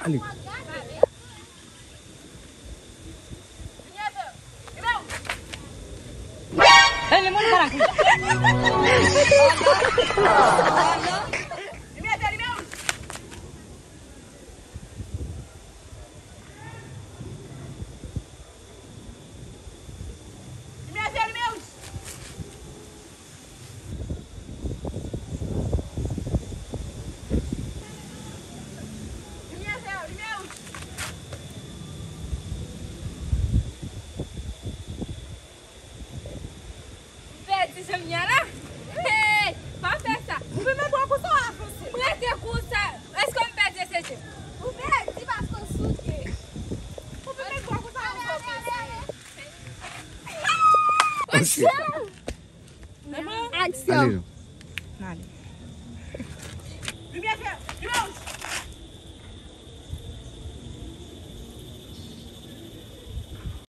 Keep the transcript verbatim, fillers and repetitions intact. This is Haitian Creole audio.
Ale. M pèdi zanmi a la. Hey, pa fè sa. Ou vin met bwa konsa w avanse. M rete konsa. Èske m pèdi eseye? Ou pèdi paske w souke. Ou vin met bwa konsa w avanse. Aksyon! Aksyon! Ale non. N ale.